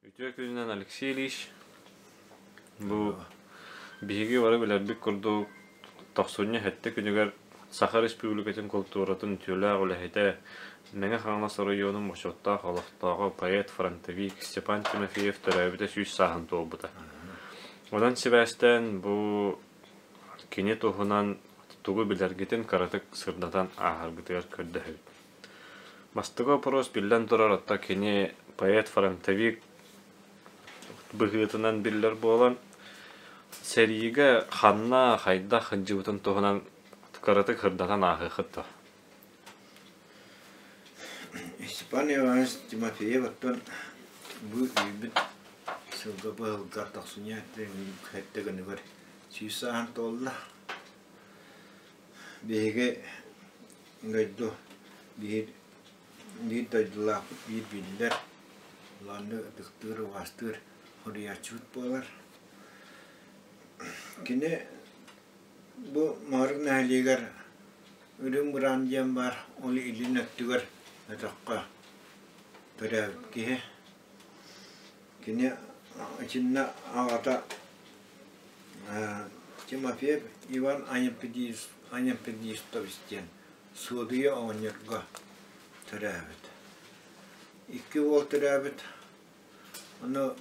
Үтүө күнүнэн, Алексей Ильич. Бу биһиги бары билэрбит курдук, тохсунньу сэттэ күнүгэр Саха Республикатын култууратын үтүөлээх үлэһитэ, Мэҥэ Хаҥалас оройуонун бочуоттаах олохтооҕо, поэт, фронтовик Степан Тимофеев төрөөбүтэ 100 сааһын туолбута. Онон сибээстээн бу кини туһунан тугу билэргитин кыратык сырдатан ааһаргытыгар көрдөһөбүт. Бастакы вопрос, биллэн турар, оттон кини поэт-фронтовик быһыытынан биллэр буолан, сэриигэ ханна, хайдах сылдьыбытын туһунан кыратык сырдатан ааһыаххыт дуо? Степан Иванович Тимофеев оттон бу үүммүт сылга быһылга тохсунньу сэттэ күнүгэр 100 сааһын туолла. Биһиги дойду биир биир дойдулаахпыт, биир биллэр, улааннык ытыктыыр, убаастыыр суруйааччыбыт буолар. Кини бу Маарык нэһилиэгэр Үрүҥ Быраан диэн баар, ол илин өттүгэр өтөххө төрөөбүт киһи. Кини итиннэ аҕата Тимофеев Иван Анемподистович диэн Суодуйа оҕонньорго төрөөбүт. Икки уол төрөөбүт, ону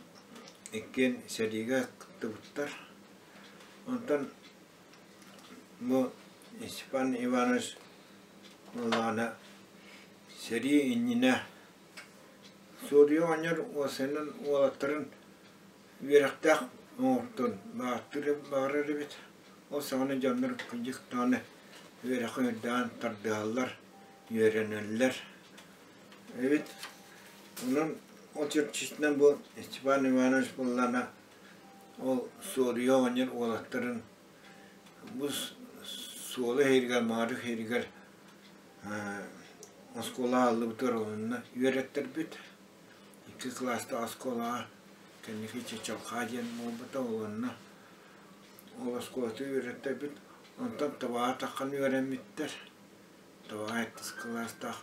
иккиэн сэриигэ кыттыбыттар. Онтон бу Степан Иванович буоллаҕына сэрии иннинэ Суодуйа оҕонньор уосайынан уолаттарын үөрэхтээх оҥортон баҕарар эбит. Ол саҕана дьоннор кырдьык даҕаны үөрэххэ үрдээн тардыһаллар, үөрэнэллэр эбит. Онон ол чэрчитинэн бу Степан Иванович буоллаҕына ол Суоруйа оҕонньор уолаттарын бу суола иһиригэр, Маарык иһиригэр оскуола аһыллыбытыгар онно үөрэттэрбит. Икки кылаастаах оскуолаҕа кэнники Чачалхаа диэн буолбута уонна ол оскуолата үөрэттэрбит. Онтон Табаҕа таххан үөрэммиттэр. Табаҕа сэттис кылаастаах,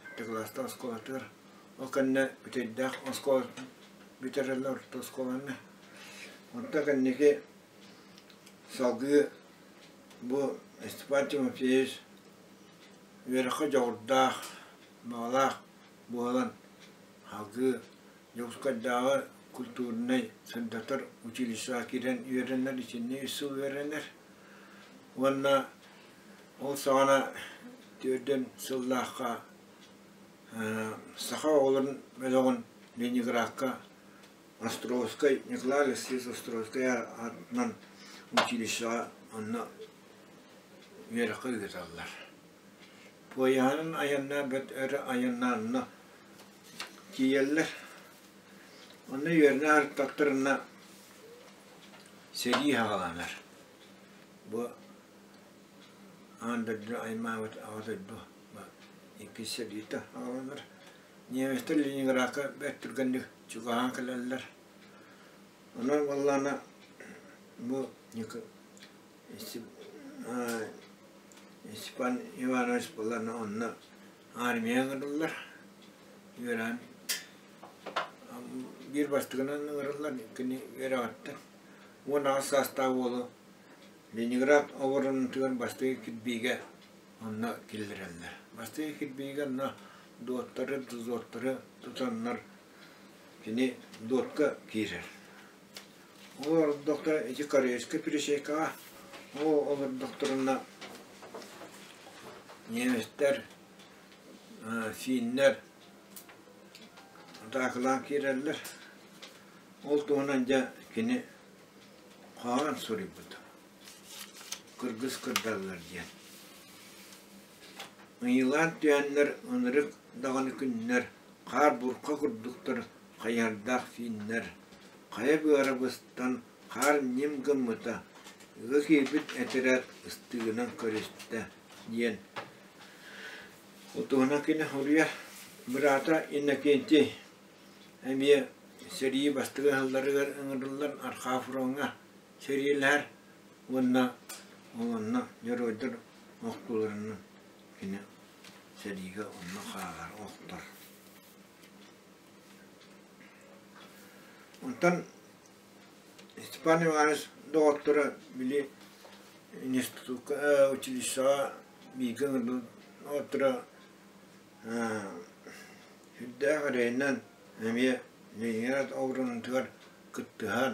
сэттэ кылаастаах оскуолатыгар. Ол кэннэ Бүтэйдээх оскуолатын бүтэрэллэр орто оскуоланы. Онтон кэнники салгыы бу Степан Тимофеевич үөрэххэ дьоҕурдаах, баҕалаах буолан салгыы Дьокуускайдааҕы культурнай сырдатар училищеҕа киирэн үөрэнэр, итиннэ үс сыл үөрэнэр уонна ол саҕана түөрдэн сыллаахха саха оҕолорун бөлөҕүн Ленинградка Островскай Николай Алексеевич Островскай аатынан училищеҕа онно үөрэххэ ыыталлар. Пуойаһынан айаннаан бэрт өр айаннаан онно тиийэллэр. Онно үөрэнэ сырыттахтарына сэрии саҕаланар. Бу аан дойдуну аймаабыт Аҕа дойду иккис сэриитэ саҕаланар. Немецтэр Ленинградка бэрт түргэнник чугаһаан кэлэллэр. Онон буоллаҕына бу Степан Иванович буолан онно армия ыҥырыллар, үөрэҕин биир бастакынан ыҥырыллар, кини үөрэҕиттэн 18 саастаах уолу Ленинград оборонатыгар бастакы кирбиигэ онно киллэрэллэр. Бастакы кирбиигэ онно дуоттары, дозуоттары тутаннар кини дуотка киирэр. Ол олордохторо ити Корейскай пересекаҕа ол олордохторуна немецтэр, финнэр атаакалаан киирэллэр. Ол туһунан дьэ кини хоһоон суруйбут. Кыргыс кырдаллар диэн. Ыйылаан түһэннэр ынырык даҕаны күннэр, хаар бурха курдуктар хайыһардаах финнэр, хайа быара быстан, хаар ньим гыммыта, ыга киирбит этэрээт ыстыыгынан көрүстэ диэн Утуһуна кини суруйар. Быраата Иннокентий эмиэ сэрии бастакы ыһылларыгар ыҥырыллан Архаа фроҥҥа сэриилэһэр уонна ол онно дьоруойдар охтууларынан кини сэриигэ онно хаалар охтор. Онтон Степан Иванович доҕотторо били институкка, училищеҕа бииргэ ыҥырбыт доҕотторо сүрдээх эрэйинэн эмиэ Ленинград оборонатыгар кыттыһан,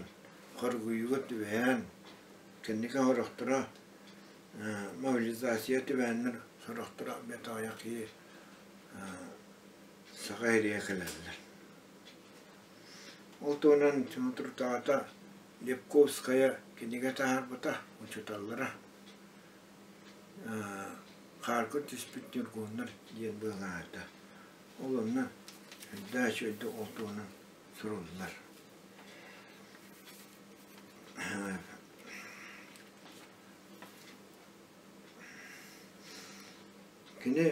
хоргуйууга түбэһэн, кэнники сорохторо мобилизация түбэһэннэр сорохторо бэрт аҕыйах киһи Саха сиригэр кэлэллэр. Ол туһунан Тимур Лепковская кинигэ таһаарбыта учууталлара Хаарга түспүт ньургуһуннар диэн быһылаата. Ол онно сүрдээх үчүгэйдик ол туһунан суруллар. Кини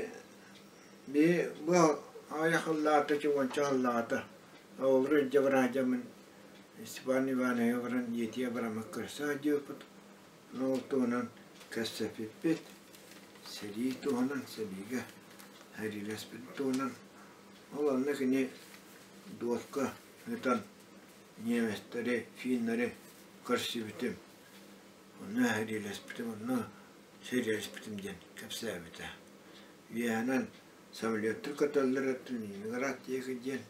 биһи бу аҕыйах сыллааҕыта уонча сыллааҕыта оҕолору илдьэ бараадьаммын Степан Ивановиһы баран дьиэтигэр бараммыт көрсө сылдьыбыппыт. Ол туһунан кэпсэппиппит, сэрии туһунан, сэриигэ сэриилэспит туһунан. Ол онно кини дуоска ыытан немецтэри, финнэри көрсүбүтүм. Онно сэриилэспитим, онно сэриилэспитим диэн кэпсээбитэ. Үөһэнэн самолеттар көтөллөр өттүн Ленинград диэки диэн.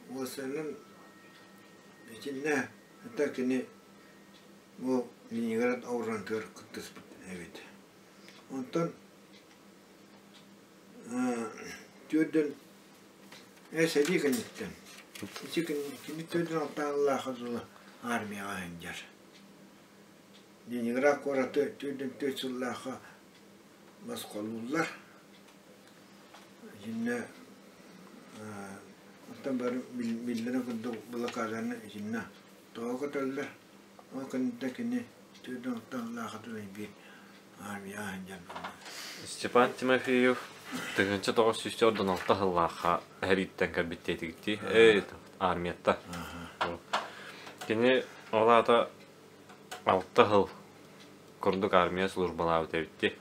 Уосанан итиннэ это кини бу Ленинград оборонатыгар кыттыспыт эбит. Онтон түөрдөн сэрии кэнниттэн ити кини төрдүн алтааллаахха дылы армияҕа сылдьар. Ленинград куораты төрдүн төрт сыллаахха босхолууллар. Итиннэ оттон бары биллэрин курдук блокаданы итиннэ тоҕо көтөллөр. Ол кэнниттэн кини төрдүн алтааллаахха дылы биир армияҕа сылдьар Степан Тимофеев 1996 сыллаахха эһэрииттэн кэлбит диэтигиттии армията. Кини ол аата алта сыл курдук армия службалаабыт эбитти.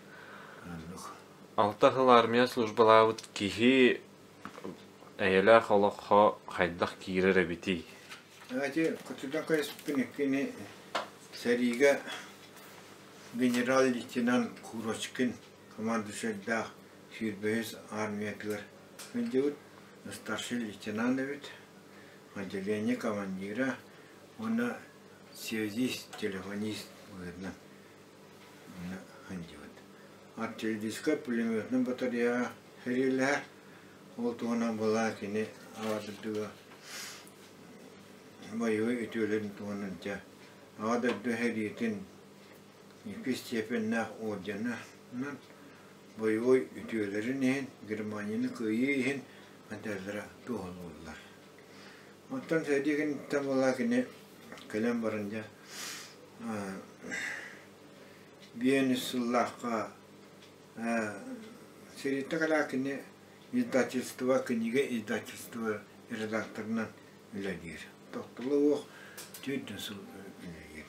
Алта сыл армия службалаабыт киһи эйэлээх олоххо хайдах киирэр эбитий? Эти хотудан кэспин кини сэриигэ генерал-лейтенант Курочкин командующайдаах сүүрбэһис армиятыгар сылдьыбыт старший лейтенант эбит, отделение командира уонна связист, телефонист быһыытынан сылдьыбыт. Артиллерийскай пулеметнай батареяҕа сэриилэһэр, ол туһунан была кини Аҕа дойдуга бойобуой үтүөлэрин туһунан дьэ Аҕа дойду сэриитин иккис степеннээх орденынан бойобуой үтүөлэрин иһин, Германияны кыайыы иһин мэтээллэрэ туоһулууллар. Оттон сэрии кэнниттэн буолла кини кэлэн баран дьэ биэн сыллаахха сэрииттэн кэлээ кини издательство, книга издательство редакторынан үлэлиир. Тохтоло суох түүн сыл үлэлиир.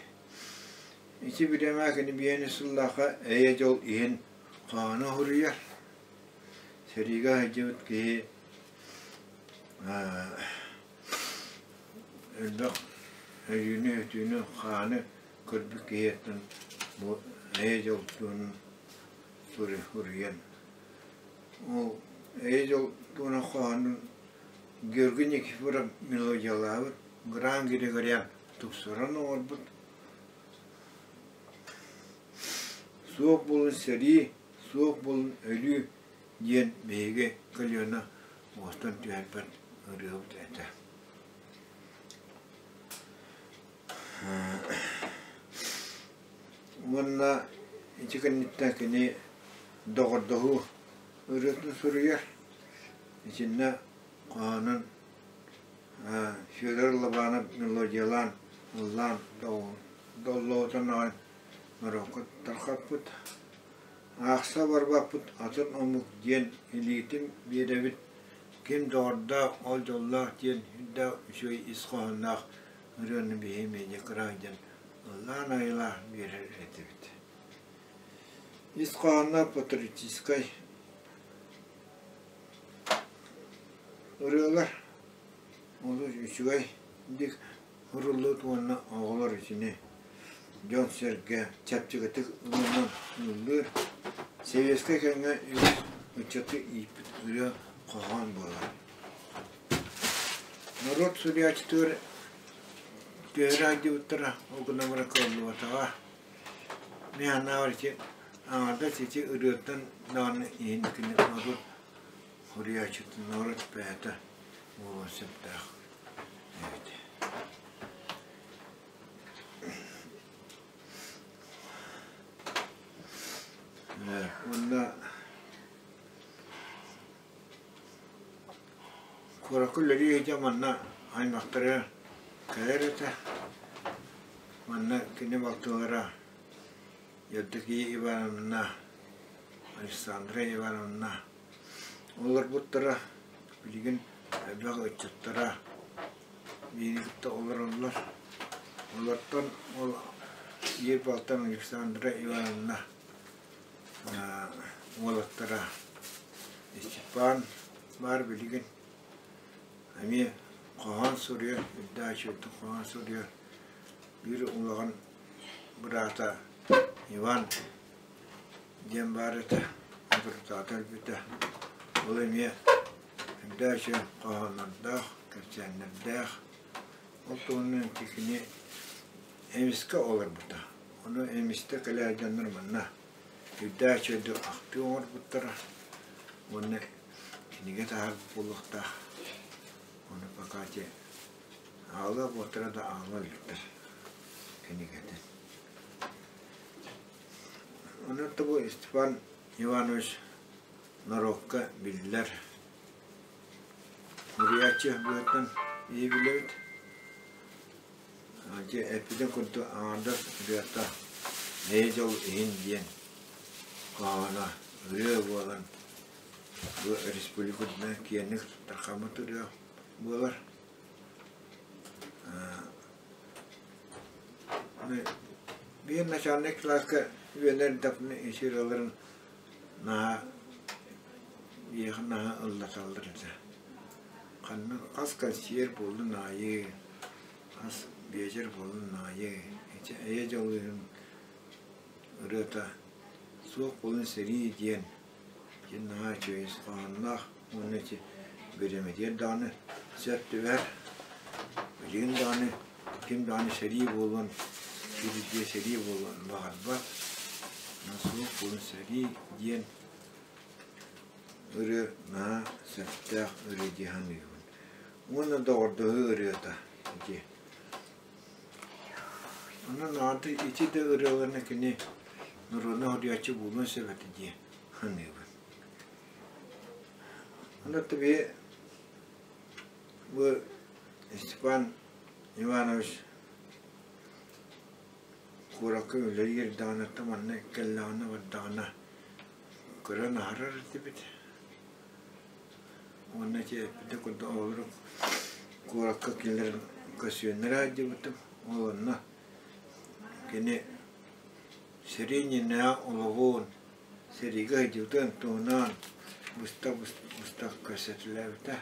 Ити бириэмэ кини биэни сыллаахха эйэ-дьол иһин хаана уһуруйар. Сэриигэ сылдьыбыт киһи элбэх өлүүнү-өтүүнү, хааны көрбүт киһиэттэн бу эйэ-дьол туһунан суруйан Ол эйэ-дьол туһунан хоһоонун Георгий Никифоров мелодиялаабыт, Гран Григорян тупсаран оҥорбут. Суох буолун сэрии, суох буолун өлүү диэн биһиги көлүөнэ уостан түһэрбэт ырыабыт этэ. Уонна ити кэнниттэн кини доҕордоһуу ырыатын суруйар. Итиннэ хоһоонун Федор Лобанов мелодиялаан, ыллаан доллоһутан аҕай норуокка тарҕаппыт. Аахса барбаппыт атын омук диэн илиитин биэрэбит, ким доҕордоох, ол дьоллоох диэн үрдээх үчүгэй ис хоһоонноох ырыаны биһи медиа диэн ыллаан айылаах биэрэр этибит. Ис хоһооно патриотическай ырыалар олус үчүгэй. Дик суруллубут уонна оҕолор итини дьон-сэргэ чэпчэкитик ылынан ыллыыр, сэбиэскэй кэмҥэ үгүс ыччаты ииппит ырыа хоһоон буолар. Норуот суруйааччытыгар түһэрэ сылдьыбыттара, ол гынан баран кыаллыбатаҕа. Мин санаабар ити аҥардас ити ырыаттан даҕаны иһин кини норуот суруйааччытын норуот бэйэтэ буолуон сөптөөх эбит. Уонна куоракка үлэлии сылдьан манна аймахтара кэлэр этэ. Манна кини балтылара Евдокия Ивановна, Александра Ивановна олорбуттара. Билигин элбэх ыччаттара биири кытта олороллор. Олортон ол биир балтым Александра Ивановна уолаттара Степан баар билигин эмиэ хоһоон суруйар, үрдээх үчүгэйдик хоһоон суруйар. Биир улахан быраата Иван диэн баар этэ, соторутааҕыта өлбүтэ. Ол эмиэ үрдээх үчүгэй хоһооннордоох, кэпсээннэрдээх. Ол туһунан кини Эмискэ олорбута. Ону эмистэ кэлэр дьоннор манна үрдээх үчүгэйдик ахтыы оҥорбуттара уонна кинигэ таһаарбыт буолуохтаах. Ону пока ити аҕалыах буолтара да аҕала иликтэр кинигэтин. Онон бу Степан Иванович норуокка биллэр суруйааччы быһыытынан иһиллибит. Дьэ, эппитин курдук аҥардас ырыата «Эйэ дьол иһин» диэн хоһооно ырыа буолан бу республикатынан киэҥник тарҕаммыт ырыа буолар. Биир начальнай кылааска үөрэнэр эрдэхпинэ ити ырыаларын наһаа биһиэхэ наһаа ыллаталлар этэ. Ханна хас кэнсиэр буоллун аайы, хас биэчэр буоллун аайы ити эйэ дьолуһун ырыата суох буолун сэрии диэн ити наһаа үчүгэй хоһоонноох уонна ити бириэмэтигэр даҕаны сөп түбэһэр. Билигин даҕаны ким даҕаны сэрии буолуон сирдиэ сэрии буолуон баҕарбат. Суох буолун сэрии диэн ырыа наһаа сөптөөх ырыа дии саныыбын. Уонна доҕордоһуу ырыата ити. Онон ааты ити да ырыаларына кини норуодунай суруйааччы буолуон сөп этэ дии саныыбын. Онон биһи бу Степан Иванович куоракка үлэлиир даҕаны манна кэллэҕинэ бардаҕына көрөн аһарар этибит. Уонна ити эппитин курдук оҕолору куоракка кинилэр көрсүөннэрэ сылдьыбытым. Ол онно кини сэрии иннинээҕи олоҕун, сэриигэ сылдьыбытын туһунан быстах-быстах кэпсэтилээбитэ.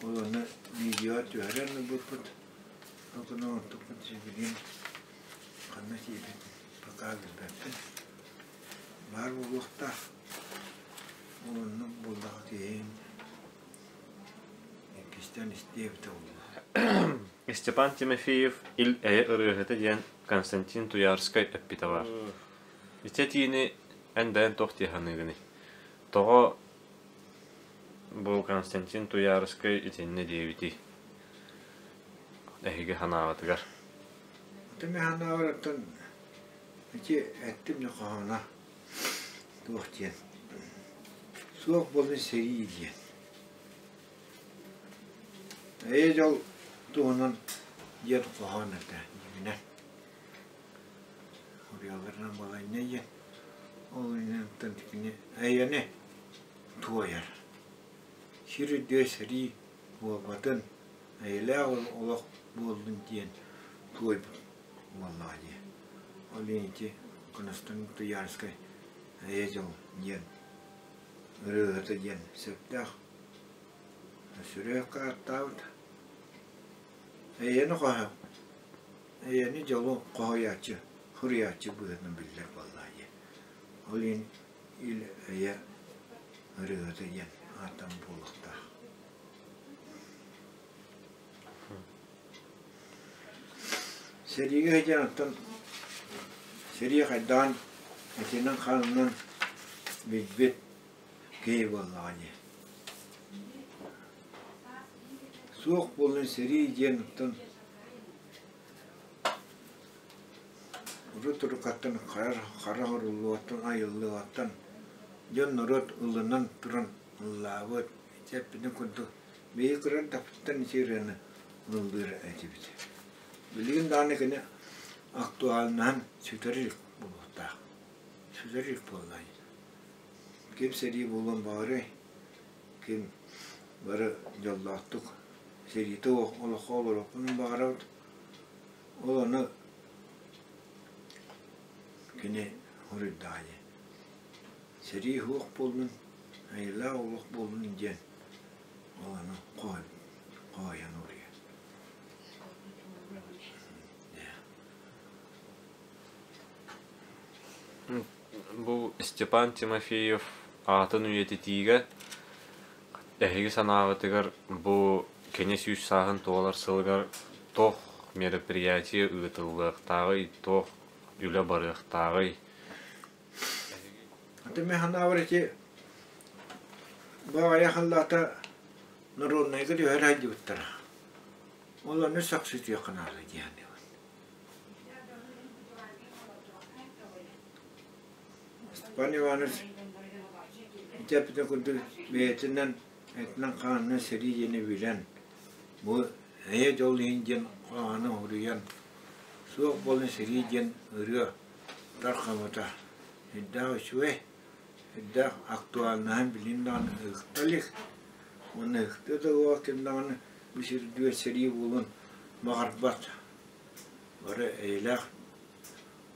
Ол онно видео түһэрэн ылбыппыт. Ол гынан онтукпут билигин ханна тиийбит пока билбэппин. Баар буолуохтаах. Ол оннук буоллаҕа киһиҥ иккистээн истиэ эбитэ буолуо. Степан Тимофеев Ил-эйэ ырыаһыта диэн Константин Туйаарскай эппитэ баар. Ити этиини эн бэйэҥ туох дии саныыгыный? Тоҕо бу Константин Туйаарыскай итиннэ диэбитий? Эһиги санааҕытыгар. Ити мин санаабар оттон ити эттим дьэ хоһооно туох диэн суох буолан сэрии диэн. Эйэ дьол туһунан диэн хоһоон этэ дьиҥинэн. Уруйаларынан балайна диэн. Ол инниттэн кини эйэни туойар. Сир үрдүгэр сэрии буолбатын, эйэлээх олох буоллун диэн туойбут буоллаҕа дии. Ол иһин ити Константин Туйаарскай эйэ дьол диэн ырыаһыта диэн сөптөөх сүрэх ааттаабыт. Эйэни хоһо эйэни дьолу хоһуйааччы, суруйааччы быһыытынан биллэр буоллаҕа дии. Ол иһин ил эйэ ырыаһыта диэн ааттаммыт буолуохтаах. Сэриигэ сылдьан оттон сэрии хайдаҕын этинэн-хаанынан билбит киһи буоллаҕа дии. Суох буоллун сэрии диэн оттон урут уруккаттан хара хоруллуоттан айыллыаҕыттан дьон-норуот ылынан туран ыллаабыт ити эппитин курдук биһиги кыра эрдэхпититтэн ити ырыаны ыллыыр этибит. Билигин даҕаны кини актуальнаһын сүтэр илик буолуохтаах. Сүтэр илик буолла. Ким сэрии буолуон баҕарыай, ким бары дьоллоохтук сэриитэ олоххо олоруохпун баҕарабыт. Ол ону кини хоруйдаҕа дии. Сэрии суох буоллун, айылаах олох буоллун диэн ол ону хоһуйан уруйар. Бу Степан Тимофеев аатын үйэтитиигэ эһиги санааҕытыгар бу кини сүүс сааһын туолар сылыгар туох мероприятие ыытыллыахтааҕый, туох үлэ барыахтааҕый? Аты мин санаабар ити бу аҕыйах сыллаата народнайга түһэрэ сылдьыбыттара. Ол ону сөхсүтүөххэ наада дии саныыбын. Степан Иванович ити эппитин курдук бэйэтинэн этинэн-хаанынан сэрии диэни билэн, бу эйэ дьол иһин диэн хоһоону уһуруйан, суох буолан сэрии диэн ырыа тархаммыта сүрдээх үчүгэй, сүрдээх актуальнаһын билин даҕаны ыһыкта илик уонна ыһыктыа да уоҕа ким даҕаны бу сирдүгэр сэрии буолуон баҕарбат. Бары эйэлээх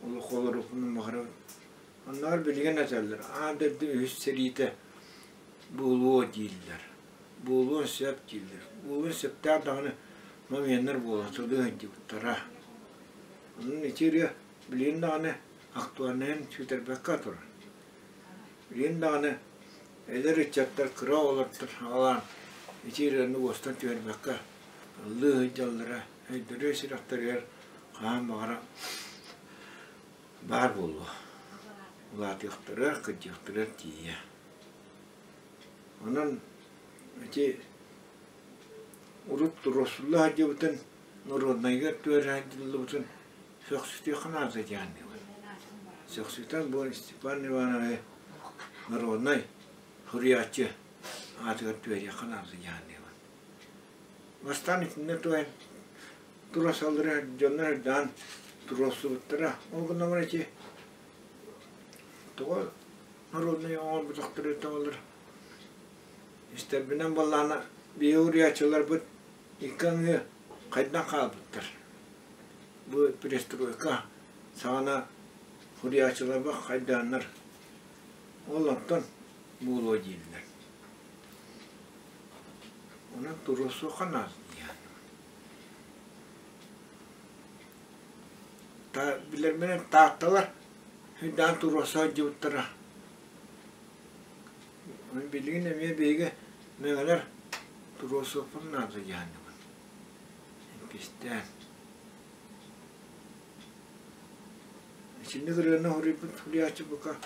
олох олоруохпунун баҕарабын. Оннооҕор билигин этэллэр, аан дойду үһүс сэриитэ буолуо дииллэр. Буолуон сөп дииллэр. Буолуон сөптөөх даҕаны моменнар буола сылдьа сылдьыбыттара. Онон ити ырыа билигин даҕаны актуальнайын сүтэрбэккэ турар. Билигин даҕаны эдэр ыччаттар кыра оҕолортон саҕалаан ити ырыаны уостан түһэрбэккэ ыллыы сылдьаллара өйдөрүө сүрэхтэригэр хаһан баҕара баар буолуо. Улаатыахтара, кырдьыахтара тиийэ. Онон ити урут туруорсулла сылдьыбытын норуодунайга түөрэ сылдьыллыбытын сөхсүтүөххэ наада диэхтиибин. Сөхсүтэн бу Степан Иванович народнай суруйааччы аатыгар түһэриэххэ наада диэхтиибин. Бастаан итиннэ туһан туруорсаллара дьоннор эрдэҕин туруорсубуттара. Ол гынан баран ити тоҕо народнай оҥорботохторо тоҕолор истэрбинэн буоллаҕына биһиги уруйааччыларбыт икки аҥыы хайдан хаалбыттар. Бу перестройка саҕана суруйааччыларбыт хайдааннар ол онтон буолуо дииллэр. Онон туруорсуохха наада диэн. Билэрбинэн Таатталар сүрдээх туруорса сылдьыбыттара. Билигин эмиэ биһиги мэҥэлэр туруорсуохпут наада диэххин иккистээн. Итинник ырыаны суруйбут суруйааччы бука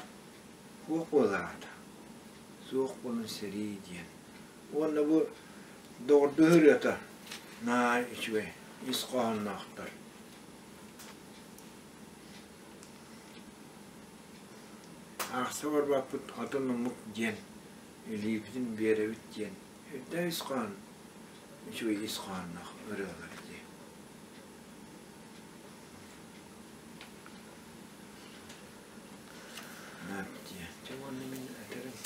суох буолаата. Суох буолан сэрии диэн. Уонна бу доҕордоһуу ырыата наһаа үчүгэй, ис хоһоонноохтор. Аахса барбаппыт атын омук диэн, илиибитин биэрэбит диэн үрдээх ис хоһоон, үчүгэй ис хоһоонноох ырыалар дии. Дии. Чэ уонна мин этэрим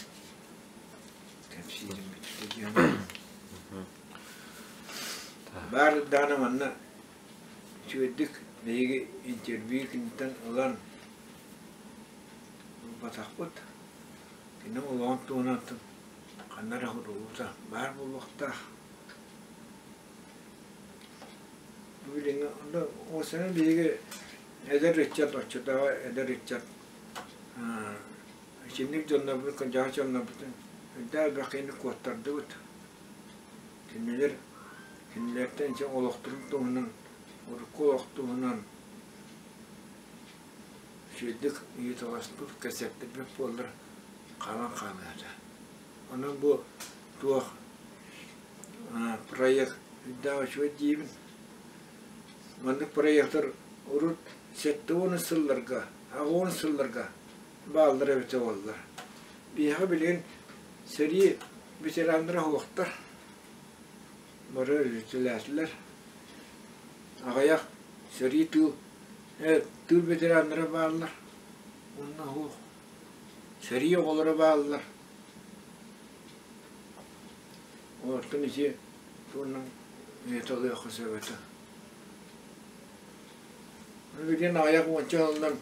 кэпсиирим бүттэ диэн. Баар даҕаны манна үчүгэйдик биһиги интервью киниттэн ылан ылбатахпыт. Кини олоҕун туһунан ханна эрэ суруллубута баар буолуохтаах. Билиҥҥи ол биһиги эдэр ыччат оччотооҕу эдэр ыччат итинник дьоннорбут кырдьаҕас дьоннорбутун үрдээх элбэх киһини куоттардыбыт. Кинилэр кинилэртэн ити олохторун туһунан урукку олох туһунан үчүгэйдик ыйыталаспыт, кэпсэппит буоллар хаалан хаалыа этэ. Онон бу туох проект үрдээх үчүгэй диибин. Маннык проектар урут 70 сылларга, 80 сылларга бааллар эбитэ буоллар. Биһиэхэ билигин сэрии ветераннара суохтар. Бары үлэлээтилэр. Аҕыйах сэрии тыыл, тыыл ветераннара бааллар. Уонна суох. Сэрии оҕолоро бааллар. Олортон ити туоннан ыйыталыахха сөп этэ. Билигин аҕыйах уонча сылынан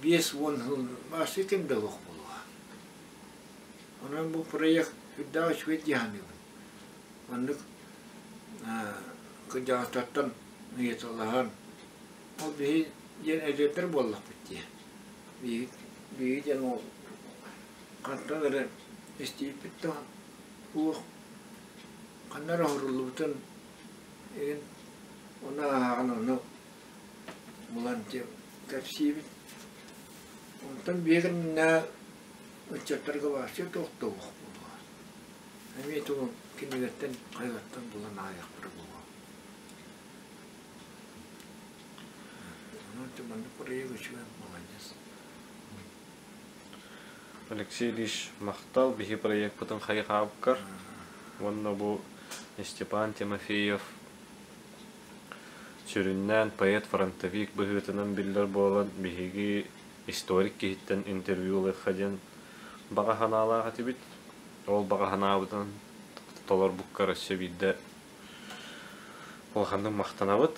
50 сыл баасы ким да суох буолуоҕа. Онон бу проект үрдээх үчүгэй дии саныыбын. Маннык кырдьаҕастартан ыйыталаһан, ол биһи диэн эдэрдэр буоллахпыт дии. Биһиги биһиги диэн ол хантан эрэ истибиппит да уох ханна эрэ оһоруллубутун игин ону ааҕан ону булан кэпсиибит. Онтон биһиги ыччаттарга вообще туох да суох буолуо. Эмиэ тугу кинилэртэн хайалартан булан аайахтара буолуо. Онон маннык проект үчүгэй молодец. Алексей Ильич, махтал биһи проекпытын хайҕаабыккар уонна бу Степан Тимофеев сүрүннээн поэт-фронтовик быһыытынан биллэр буолан биһиги историк киһиттэн интервью ылыахха диэн баҕа санаалаах этибит. Ол баҕа санаабытын толорбуккар өссө биирдэ улаханнык махтанабыт.